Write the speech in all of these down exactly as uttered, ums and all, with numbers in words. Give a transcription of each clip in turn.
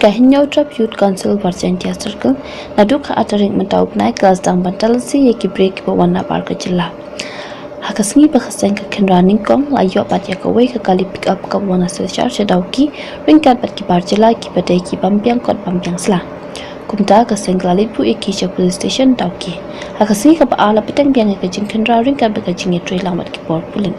Ka Hynñiewtrep Youth Council War Jaintia Circle, naduh ka ar tarik mynta u bnai ka la sdang ban talasi ïa ki briew kiba wan nabar ka jylla. Ha ka sngi ba ka seng ka khynra nyngkong la ïoh bat ïa kawei ka kali pick up kaba wan na Silchar sha Dawki, ryngkat bad ki bar jylla kiba dei ki bym biang kot bym biang sla. Kumta ka seng ka la leit buh ïa ki sha police station Dawki. Ha ka sngi kaba ar la bteng biang ïa ka jingkhynra ryngkat bad ka jingïatreilang bad ki bor pulit.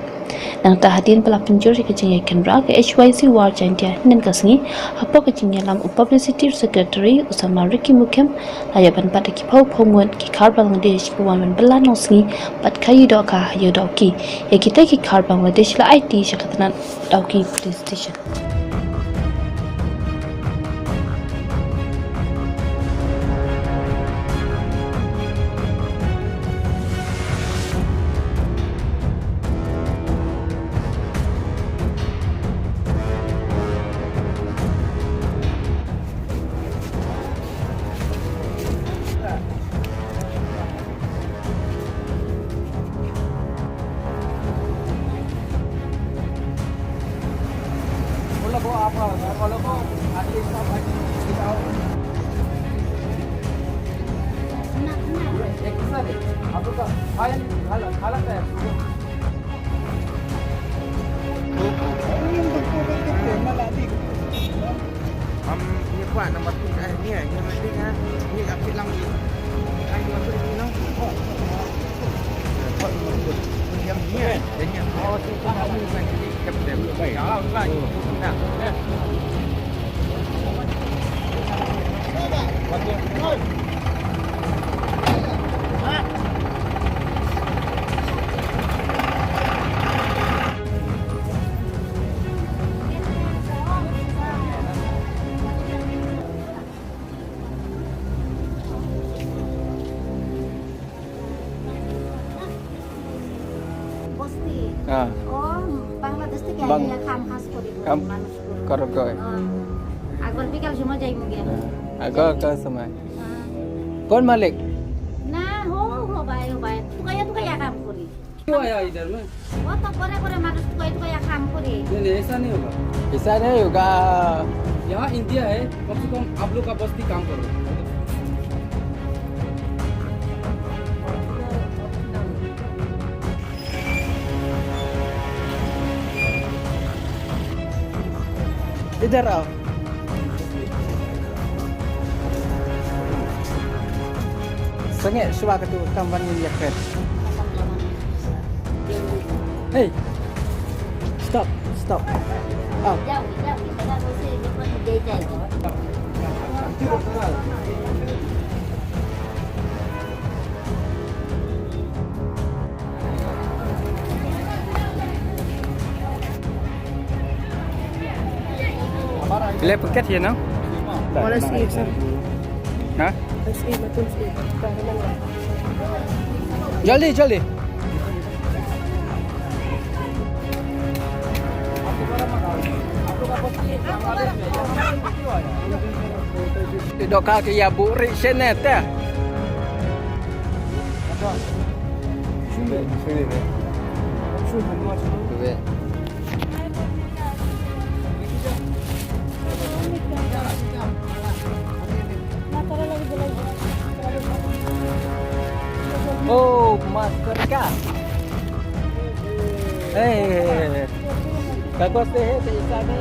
Nangta hadien ba la pynjur ïa ka jingïakhynra, ka H Y C War Jaintia hynnin ka sngi, hapoh ka jingïalam u Publicity Secretary u samla Ricky Mukhim, la ïa ban bat da ki phew phew ngut ki khar Bangladesh kiba wan ban bylla nongsngi bad khaïi dohkha ha ïew Dawki. Ïa kita ki khar Bangladesh la aiti sha ka tnat Dawki Police Station. Am, ni kuat nombor tu, eh, ni, ni mesti, ah, ni dah kilang ni. Ai, nombor tu, ni, no. বস্তি। হ্যাঁ। ও বাংলাদেশ থেকে বাং-, আইয়া কাম কাজ করি, কাম মানুষ করি। করো কই? হ্যাঁ। একবার বিকাল সময় যাই মুগে। হ্যাঁ। আগো কা সময়। হ্যাঁ। কোন মালিক? না, হো, হো ভাই, হো ভাই। তুকাইয়া, তুকাইয়া কাম করি। क्यों आया इधर में? वो तो गोरे गोरे मानुष, कोई तो कोई काम करे। नहीं, नहीं, ऐसा नहीं होगा। ऐसा नहीं होगा। यहाँ इंडिया है, कम से कम आप लोग का बस्ती काम करो। इधर आओ। Sangeh shuwa ka tu kam ban ngin ïa kret. Hey. Stop, stop. Au. Phi leh packet hi no? Oh, let's eat, sir. Huh? Let's eat, let's eat. Jaldi, jaldi. Dohkha ki ïa buh ri shen ne te. Oh, masker ka. Hey, hey, hey, hey. Ka kos te he, te isa ne.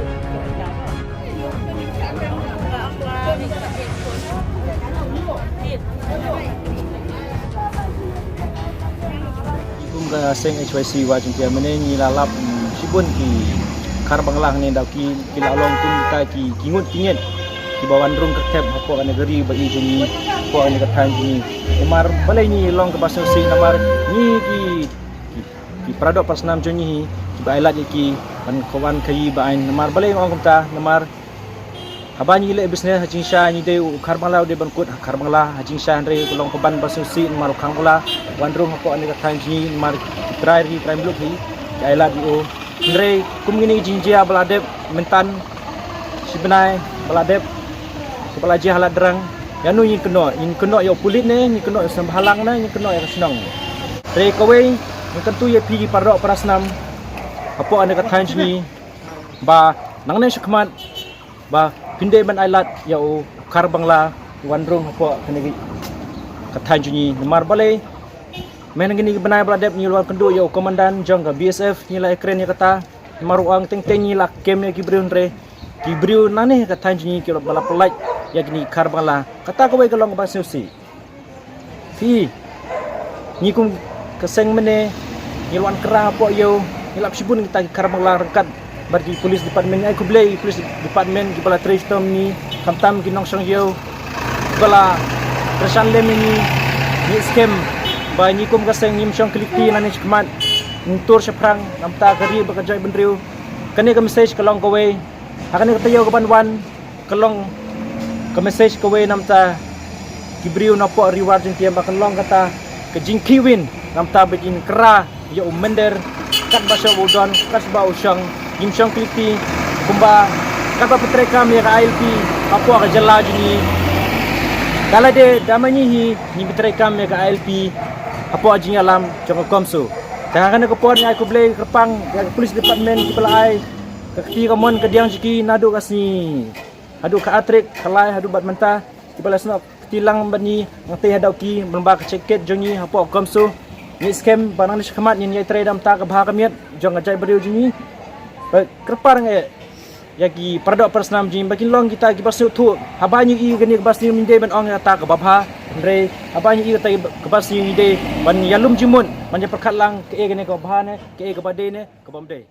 Kum ka seng H Y C War Jaintia mynne ngi la lap, mm, shibun ki khar Bangla hangne da ki, ki la long kum kita ki, ki ngut ki nget kiba wan rung kyrthep hapoh kane ka ri ba ïeit jong ngi, hapoh kane ka thaiñ jong ngi. Namar balei ngi long kaba sngewsih, namar ngi ki, ki, ki paradoh parasnam jong ngi hi kiba ai lad ïa ki ban khawan khaïi ba aiñ. Namar balei nga ong kumta, namar haba ngi leh business ha jingshisha ngi dei u khar Bangla u dei ban kut ha khar Bangla ha jingshisha, hynrei ka long kaban ba sngewsih namar u khar Bangla wan rung hapoh kane ka thaiñ jong ngi namar ki trai ri trai muluk hi ki ai lad ïa u. Hynrei kum kine ki jingjia ba la dep mynta shi bnai ba la dep, kaba la jia ha Ladrang, ïano ngin kynnoh? Ngin kynnoh ïa u pulit ne ngin kynnoh ïa u seng bhalang ne ngin kynnoh ïa ka shnong? Hynrei kawei ngan kyntu ïa phi ki paradoh parasnam hapoh kane ka thaiñ jong ngi ba nangne shakhmat ba phin dei ban ai lad ïa u Kharbangla wan rung hapoh kane ka thaiñ jong ngi. Namar balei mynhynnin kine ki bnai ba la dep ngi la wan kynduh ïa u komandan jong ka B S F, ngi la ïakren ïa kata. Namar u ong teng teng ngi la kem ïa ki briew, hynrei ki briew nangne ha ka thaiñ jong ngi ki la, ba la pyllait ïa kine ki Kharbangla. Kata kawei ka long kaba sngewsih. Phi, ngi kum ka seng mynne ngi la wan kra hapoh ïew, ngi la shibun kita ki Kharbangla ryngkat bad ki police department. Ngi ai khublei ki police department kiba la trei shitom ïa ngi, khamtam ki nongshong ïew kiba la kyrshan lem ïa ngi. Ngi skhem ba ngi kum ka seng ngim shong kylli kti nangne shakhmat, ngin tur shaphrang na ka bynta ka ri bad ka jaitbynriew. Kane ka message ka long kawei ha kane ka taïew kaban wan, ka long ka message kawei na ka bynta ki briew napoh Ri War Jaiñtia, ba kan long kata ka jingkhih win na ka bynta ba ngin kra ïa u mynder katba shong u don, katba u shong. Ngim shong kylli kti, kumba katba pyntreikam ïa ka I L P hapoh ka jylla jong ngi. Ka la dei da ma ngi hi, ngi pyntreikam ïa ka I L P hapoh jingïalam jong ka COMSO. Te ha kane ka por ngi ai khublei kyrpang ïa ka police department kiba la ai ka kti kamon kadiang jong ki naduh ka sngi haduh ka ar tarik Kharlai haduh bad mynta, kiba la snoh kti lang bad ngi, ngi tei haduh ki, ban ba ka jaket jong ngi hapoh COMSO. Ngi skhem ba nangne shakhmat ngin ïai trei da ka bynta ka bha ka miat jong ka jaitbynriew jong ngi. Ba kyrpang eh ïa ki paradoh parasnam jong ngi ba kin long kita kiba sngewthuh. Haba ngi ïohi kane kaba sniew ngi dei ban ong ïa kata kaba bha, hynrei haba ngi ïohi kata kaba sniew ngi dei ban ïalum jingmut, ban ïa pyrkhat lang kaei kane kaba bha ne kaei kaba dei ne kaba ym dei.